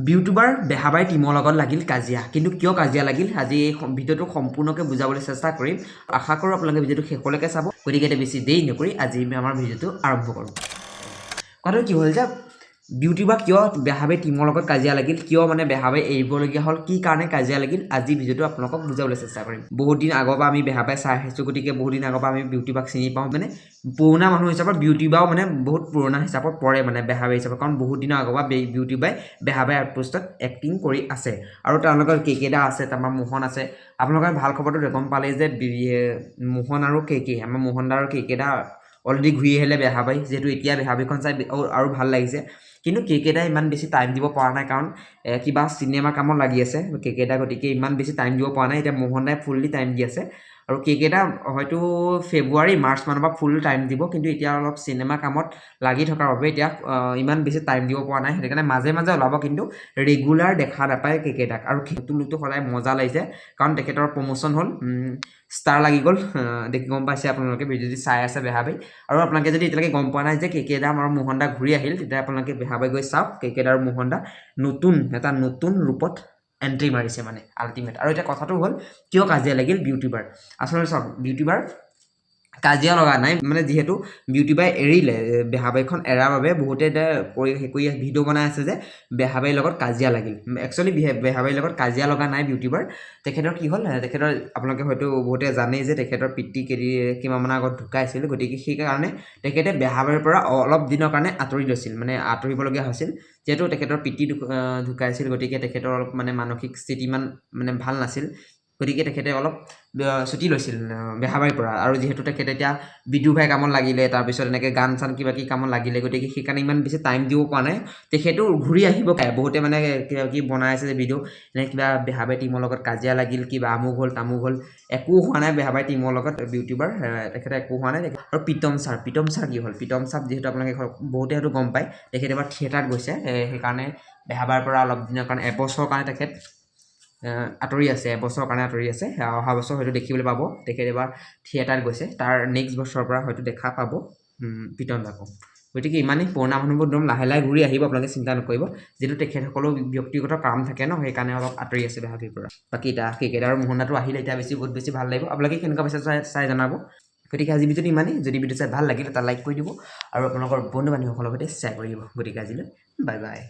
YouTuber Beharbari টীমৰ লগত লাগিল কাজিয়া। কিন্তু কিয় কাজিয়া লাগিল, আজি এই ভিডিঅ'টো সম্পূৰ্ণকৈ বুজাবলৈ চেষ্টা কৰিম। আশা কৰোঁ আপোনালোকে ভিডিঅ'টো শেষলৈকে চাব। গতিকে এতিয়া বেছি দেৰি নকৰি আজি আমি আমাৰ ভিডিঅ'টো আৰম্ভ কৰোঁ। কথাটো কি হ'ল যে বিউটিবাৰ কিয় বেহাবাৰী টীমৰ লগত কাজিয়া লাগিল, কিয় মানে বেহাবাৰী এৰিবলগীয়া হ'ল, কি কাৰণে কাজিয়া লাগিল, আজি ভিডিঅ'টো আপোনালোকক বুজাবলৈ চেষ্টা কৰিম। বহুত দিন আগৰ পৰা আমি বেহাবাৰী চাই আহিছোঁ, গতিকে বহুত দিন আগৰ পৰা আমি বিউটিবাক চিনি পাওঁ। মানে পুৰণা মানুহ হিচাপত বিউটিবাও মানে বহুত পুৰণা হিচাপত পৰে, মানে বেহাবাৰী হিচাপত, কাৰণ বহুত দিনৰ আগৰ পৰা বিউটিবাই বেহাবাৰী আউটপোষ্টত এক্টিং কৰি আছে। আৰু তেওঁলোকৰ কে কে দা আছে, তাৰপৰা মোহন আছে। আপোনালোকে ভাল খবৰটো গম পালেই যে মোহন আৰু কে কে, আমাৰ মোহন দা আৰু কে কে দা অলৰেডি ঘূৰি আহিলে বেহাবাৰী। যিহেতু এতিয়া বেহাবাৰীখন চাই আৰু ভাল লাগিছে। কিন্তু কে কে দাই ইমান বেছি টাইম দিব পৰা নাই, কাৰণ কিবা চিনেমা কামত লাগি আছে কে কে দা, গতিকে ইমান বেছি টাইম দিব পৰা নাই। এতিয়া মোহন দাই ফুল্লি টাইম দি আছে আৰু কে কে দা হয়তো ফেব্ৰুৱাৰী মাৰ্চ মানৰ পৰা ফুল টাইম দিব। কিন্তু এতিয়া অলপ চিনেমা কামত লাগি থকাৰ বাবে এতিয়া ইমান বেছি টাইম দিব পৰা নাই। সেইটো কাৰণে মাজে মাজে ওলাব, কিন্তু ৰেগুলাৰ দেখা নাপায় কে কে দাক। আৰু নতুন লুকটো সদায় মজা লাগিছে, কাৰণ তেখেতৰ প্ৰমোশ্যন হ'ল, ষ্টাৰ লাগি গ'ল। দেখি গম পাইছে আপোনালোকে ভিডিঅ' যদি চাই আছে বেহাবাৰী। আৰু আপোনালোকে যদি এতিয়ালৈকে গম পোৱা নাই যে কে কে দা আৰু মোহন দা ঘূৰি আহিল, তেতিয়া আপোনালোকে বেহাবাৰী গৈ চাওক। কে কে দা আৰু মোহন দা নতুন এটা নতুন ৰূপত এণ্ট্ৰি মাৰিছে, মানে আল্টিমেট। আৰু এতিয়া কথাটো হ'ল, কিয় কাজিয়া লাগিল বিউটিবাৰ? আচলতে চাওক, বিউটিবাৰ কাজিয়া লগা নাই। মানে যিহেতু বিউটিবাই এৰিলে, বেহাবাৰীখন এৰাৰ বাবে বহুতে এতিয়া কৰি কৰি ভিডিঅ' বনাই আছে যে বেহাবাৰীৰ লগত কাজিয়া লাগিল। একচুৱেলি বেহাবাৰীৰ লগত কাজিয়া লগা নাই বিউটিবাৰ। তেখেতৰ কি হ'ল, তেখেতৰ আপোনালোকে হয়তো বহুতে জানেই যে তেখেতৰ পিতৃ কেইমাহমানৰ আগত ঢুকাইছিল। গতিকে সেইকাৰণে তেখেতে বেহাবাৰীৰ পৰা অলপ দিনৰ কাৰণে আঁতৰি লৈছিল, মানে আঁতৰিবলগীয়া হৈছিল। যিহেতু তেখেতৰ পিতৃ ঢুকাইছিল, গতিকে তেখেতৰ অলপ মানে মানসিক স্থিতি ইমান মানে ভাল নাছিল। গতিকে তেখেতে অলপ ছুটি লৈছিল বেহাবাৰীৰ পৰা। আৰু যিহেতু তেখেতে এতিয়া বিদুৰভাই কামত লাগিলে, তাৰপিছত এনেকৈ গান চান কিবা কিবি কামত লাগিলে, গতিকে সেইকাৰণে ইমান বেছি টাইম দিব পৰা নাই। তেখেতো ঘূৰি আহিব। বহুতে মানে কিবা কিবি বনাই আছে যে ভিডিঅ', এনে কিবা বেহাবাৰী টীমৰ লগত কাজিয়া লাগিল, কিবা আমুক হ'ল তামুক হ'ল। একো হোৱা নাই বেহাবাৰী টীমৰ লগত ইউটিউবাৰ তেখেতে একো হোৱা নাই। আৰু প্ৰীতম ছাৰ, প্ৰীতম ছাৰ কি হ'ল? প্ৰীতম ছাৰ যিহেতু আপোনালোকে বহুতে হয়তো গম পায়, তেখেতে এবাৰ থিয়েটাৰত গৈছে। সেইকাৰণে বেহাবাৰ পৰা অলপ দিনৰ কাৰণে, এবছৰৰ কাৰণে তেখেত আঁতৰি আছে। এবছৰৰ কাৰণে আঁতৰি আছে। অহা বছৰ হয়তো দেখিবলৈ পাব। তেখেত এবাৰ থিয়েটাৰত গৈছে, তাৰ নেক্সট বছৰৰ পৰা হয়তো দেখা পাব প্ৰীতম দাকো। গতিকে ইমানেই। পুৰণা মানুহবোৰ একদম লাহে লাহে ঘূৰি আহিব, আপোনালোকে চিন্তা নকৰিব। যিহেতু তেখেতসকলেও ব্যক্তিগত কাম থাকে ন, সেইকাৰণে অলপ আঁতৰি আছে বেহাবাৰীৰ পৰা। বাকী এতিয়া কেকেদা আৰু মোহন দাটো আহিলে এতিয়া বেছি বহুত বেছি ভাল লাগিব। আপোনালোকে কেনেকুৱা পাইছে চাই চাই জনাব। গতিকে আজি ভিডিঅ'টো ইমানেই। যদি ভিডিঅ' চাই ভাল লাগিলে এটা লাইক কৰি দিব আৰু আপোনালোকৰ বন্ধু বান্ধৱীসকলৰ সৈতে শ্বেয়াৰ কৰি দিব। গতিকে আজিলৈ বাই বাই।